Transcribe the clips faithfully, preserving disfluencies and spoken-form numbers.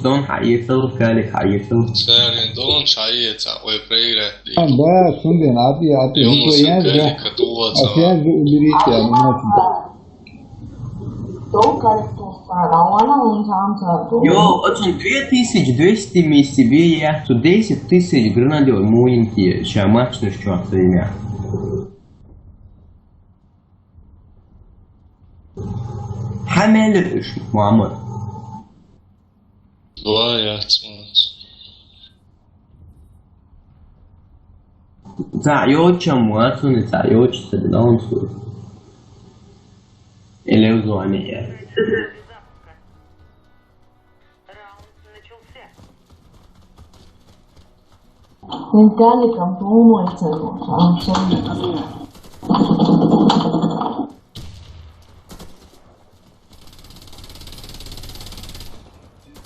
Дон хьаэцал, Калик хьаэцал. Царин Дон хьаэца, вай проиграть. А, да, цунден, а ты, а ты, Юнус, ну, я, Калик, да. А связь уберите, а не надо. Йо, очень две тысячи двести миссий, я, тут десять тысяч гранадёр, муинки, ща матч начнётся, ребят. Хьамел уж, Муаммар. Два яц. Цхьа йоцчам вацуни, цхьа йоцча ца дилаун сур. Элев зоне я. Менталиком думается, абсолютно.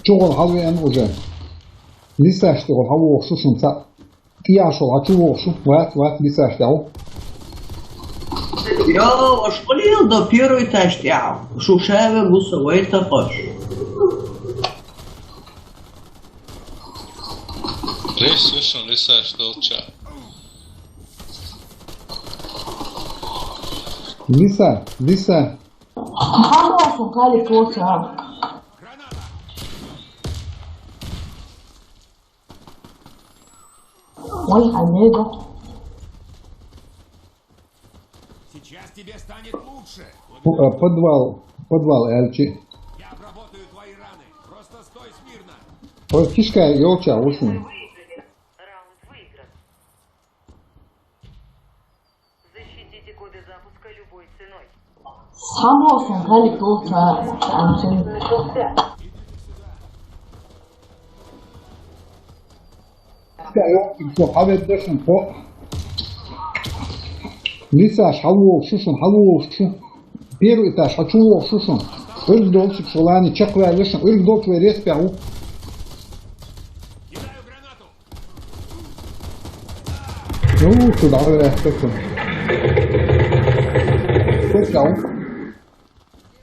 Чугъал хьалвеан уже. Лисаш чугъал хьалвохуш шун ца. ТӀехьашал хьачувохуш шу. Вац, вац, лисаш тӀехьу. Йо, школил до первый этаж тӀехьу. Шу шаве гуса вайтахаш. Рейс вышел, лисаш толча. Лиса, лиса. Хамосун кали толча. Ой, Олега. Сейчас тебе станет лучше. П-, э, подвал, подвал, Эльчи. Я обработаю твои раны. Просто стой смирно. Ой, кишка, ёлча, очень. Раунд выигран. Защитите коды запуска любой ценой. Хамосун кали толча. Лисаш хьалвохуш шу, шун хьалвохуш шу. Первый этаж хьачувохуш шу шун. Ирг долчу шалани чекхваьлла шун. Ирг долчу вай респя ву. Ну, сюда, э, кто там? Кто там?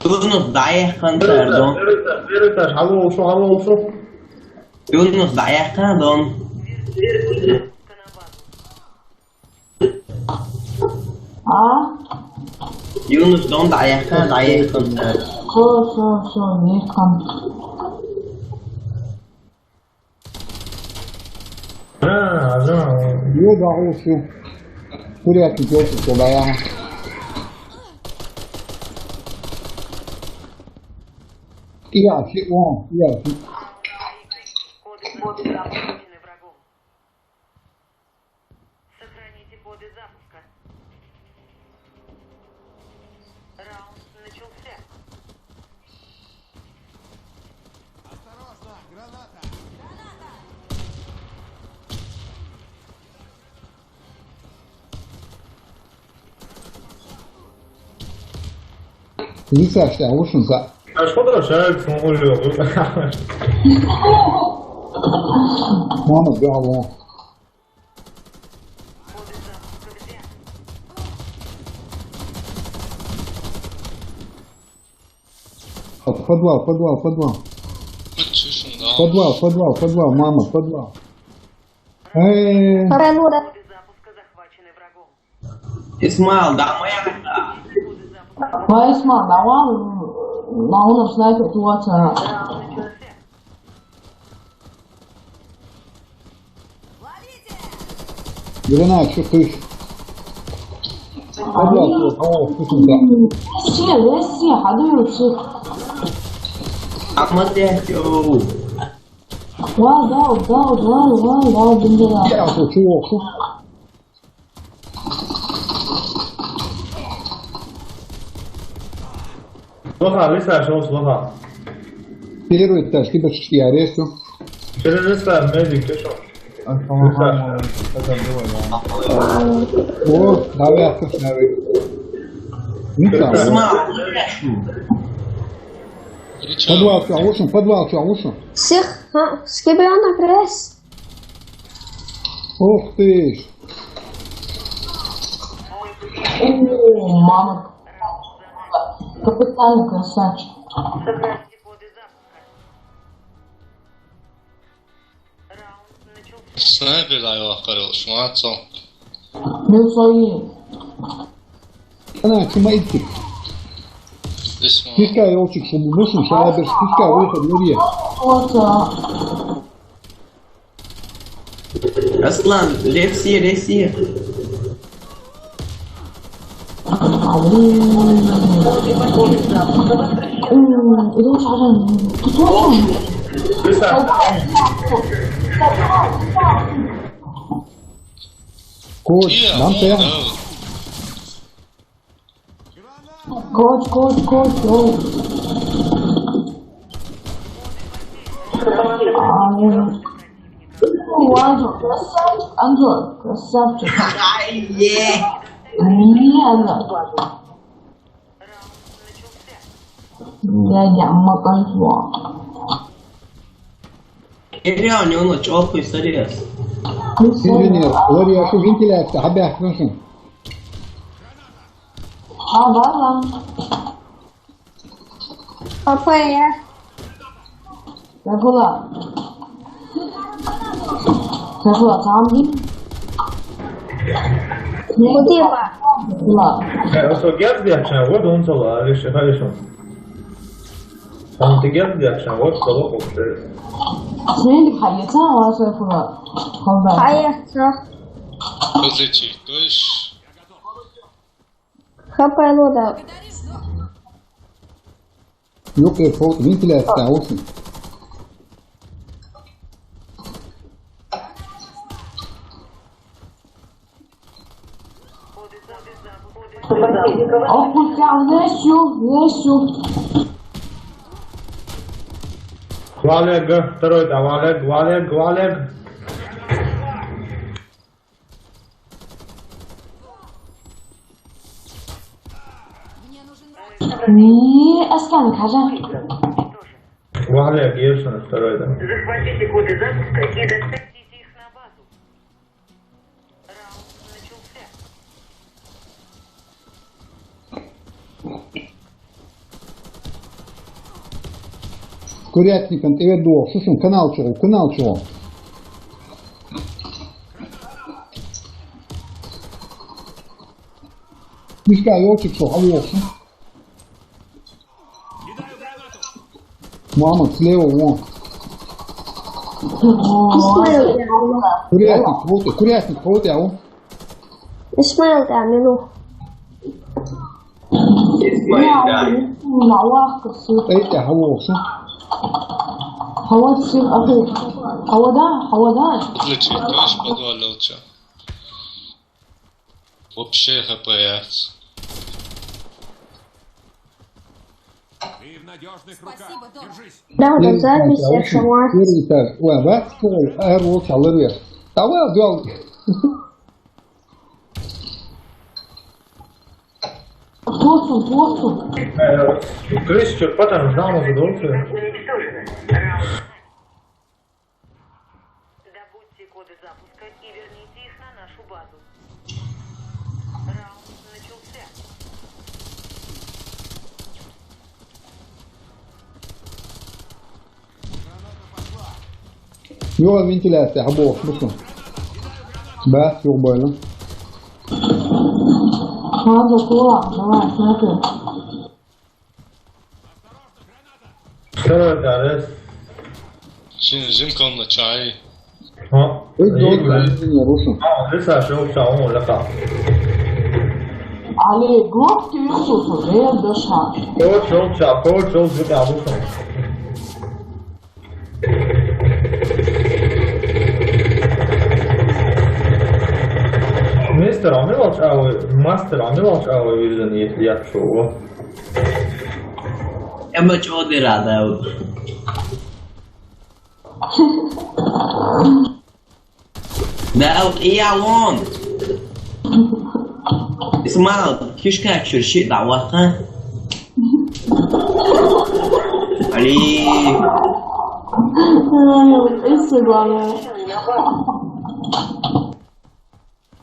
Юнус дӀаяьккхина цара, Дон. Первый этаж, первый этаж, первый этаж, хьалвохуш шу, хьалвохуш шу. Юнус дӀаяьккхина, Дон. А? Юнус, Дон дӀаяьккхина, дӀаяьккхина цара. Всё, всё, всё, яьккхина. А, да. Йо, да, ушу. Курятник, ёлки, да, я. Я, фи-, о, я, фи-. Сохраните коды запуска. Раунд начался. Осторожно, граната! Лиса, что, лучше за. А что ты решаешь, что он улёг? Мама, бегала. Подвал, подвал, подвал. Подвал, подвал, подвал, мама, подвал. Э. Паранора. Исмаил, да, моя. Ма Исмаил, да, ван, на унаш снайпер туаца. Гранат, что ты? Подвал, подвал, вкусно, да. Все, все, подаются. Ахмад, я, йоу. Вау, вау, вау, вау, вау, вау, бендера. Я хочу, чего? Лоха, лиса, шо, лоха. Первый этаж, кибачки, аресту. Через лиса, медик, ты шо? Лиса. О, давай, давай. Лиса. Сма, подвал, что, лучше, подвал, что, лучше. Всех, а, скибиона пресс. Ух ты ж. О, мама. Капитан красавчик. Снайпер дай вахкар шуна цо. Ну, свои. Ана, чума идти. Здесь он. Пускай, ёлчик, чтобы вышел, сейчас я без пускай выход, ну, где? Вот, а. Аслан, рефси, рефси. Коуч, нам ты. Коуч, коуч, коуч, коуч. Ладно, красавчик, Анзор, красавчик. Ай, е. Не, Анзор. Дядя, мы конфу. Реально, он очень опасный, серьёзно. Извини, Лори, я тут вентиляция, а бях, ну что? А, ладно. Папа, я. Сафула. Сафула, там. Куда? Сафула. Э, что, герц, я чё, вот он сала, а лишь, а лишь он. Он ты герц, я чё, вот сала, вот, э. Сен хайца, а Сафула. Холда. Хайца. Различи, то есть. Хапай лода. Yok, yok, soğuk, ventilasyonu olsun. Опустил, вещу, вещу. Валег, второй, да, Валег, Валег, Валег. Не, Аслан, хажа. Валя, Гершин, второй, да. Захватите коды запуска и доставьте их на базу. Раунд начался. Курятником, ты ведь думал, слушай, канал чего, канал чего? Пускай ёлчик, что, а вот. Мама, слева, вон. Курятник, вот, курятник, вот, я, вон. Исмаил, да, минут. Исмаил, да. Эй, я, а вот, что? А вот, все, а ты? А вот, да, а вот, да. Отлично, ты ж подвалил, чё? Вообще хпс. Ты в надёжных руках. Спасибо, Дон. Держись. Да, там запись, я шла. Первый этаж. Ой, да? Ой, аэроволт алыр. Давай, давай. Плохо, плохо. Э, Крис, чё, потом ждал, он задумался. Добудьте коды запуска и верните их на нашу базу. Раунд начался. Yok ventilasyonu, ha, bu, bu. Bas, yok böyle. Надо было, давай, смотри. Что это, Арес? Жим, жим комна чай. А? Эй, долго, не нарушим. А, Арес, а что, что, он лака. Али, глубь ты, Иисус, уже я душа. Коуч, он ча, коуч, он ча, коуч, он ча. Мистер, а мы волчавы, мастер, а мы волчавы вижен, если я чего. Эмэ чодыра, да. Да, я вон. Исмаил, кишка чурши, да, ваха. Али. Ай, спасибо.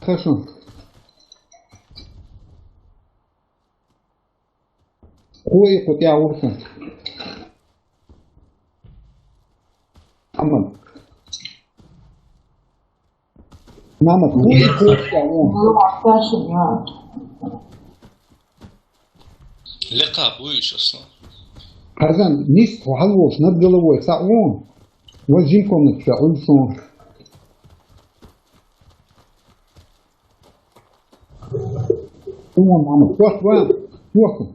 Хорошо. Ой, хоть я урка. Аман. Мама, кушай, кушай, вон. Лекха буй иш, Аслан. Хьарзан, нийса хьо хьалволуш над головой цхьаъ вон. Вай жин комнаташ чу Ӏуьллу суна. Вон, мама, кхоьхьа ван, кхоьхьа.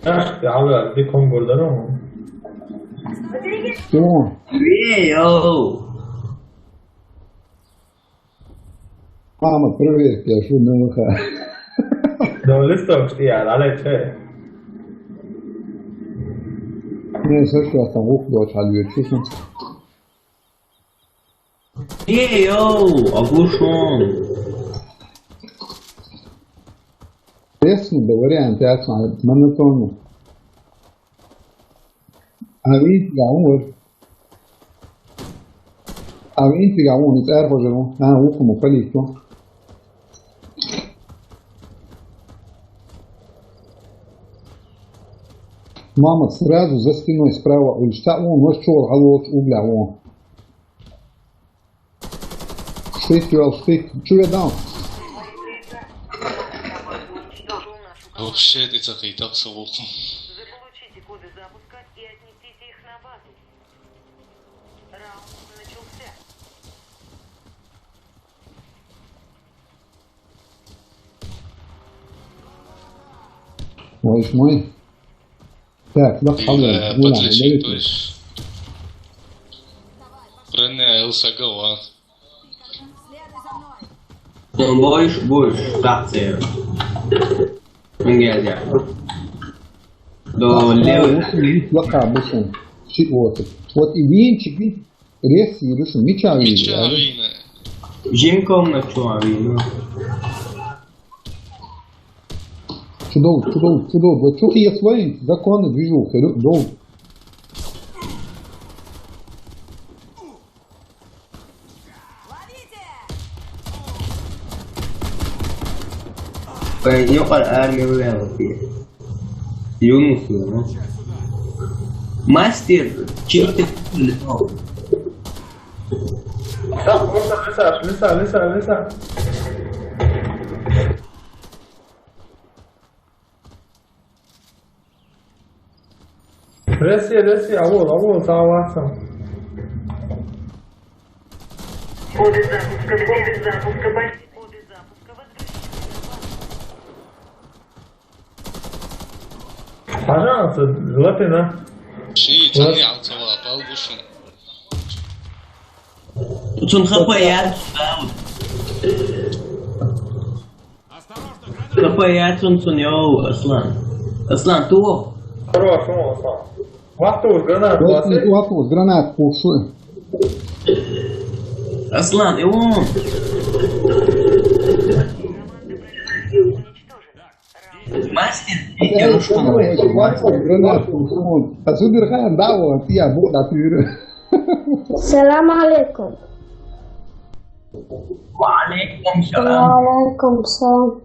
Ах, я Аллах, дикон гурдано. Вон. Эй, йоу. Мама, привет, я шу на выход. Да, листок, я, а дальше? Не, слушай, я там ух, дочь, а две честно. Эй, йоу, оглушён. Честно, да, вариант, я смотрю, монотонно. А видите, да, он вот. А видите, да, он, это архожер, он. А, ухо ему полить, он. Мама, сразу за стеной справа, улица, он, вот что, а вот, угля, он. Стык, чувал, стык. Чё я дал? Вообще, ты цахай так совок. Заполучите коды запуска и отнесите их на базу. Раунд начался. Ой, мой. Так, да, алло, подожди, то есть. Рене Элсагова. Больше, больше, так, цель. Нельзя. До левой. Пока, быстрее. Щит, вот. Вот и винчик, и Рес, Юрюса, меча вина. Меча вина. Жинком на чё вина? Чудо, чудо, чудо. Вот что есть свои законы движухи, чудо. Пойдём армию выловим. Юнус, ну. Мастер, чё ты? Леса, леса, леса, леса. Россия, Россия, авол, авол, саваса. Коды запуска, коды запуска, коды запуска возвращены. Пожалуйста, желательно. Ши, вот. Цани алцава, палбушин. Цун хапа я, да, вот. Осторожно, граната! Хапа я, цун, цун, йоу, Аслан. Аслан, ту? Хорош, ну, Аслан. Вахтуш, гранат, вот, молодцы. Вахтуш, гранат, курсу. Аслан, и он. Мастер, я ручку. Гранату, вот. А супер хан, да, вот, я буду ответ. Салам алейкум. Ва алейкум салам. Ва алейкум салам.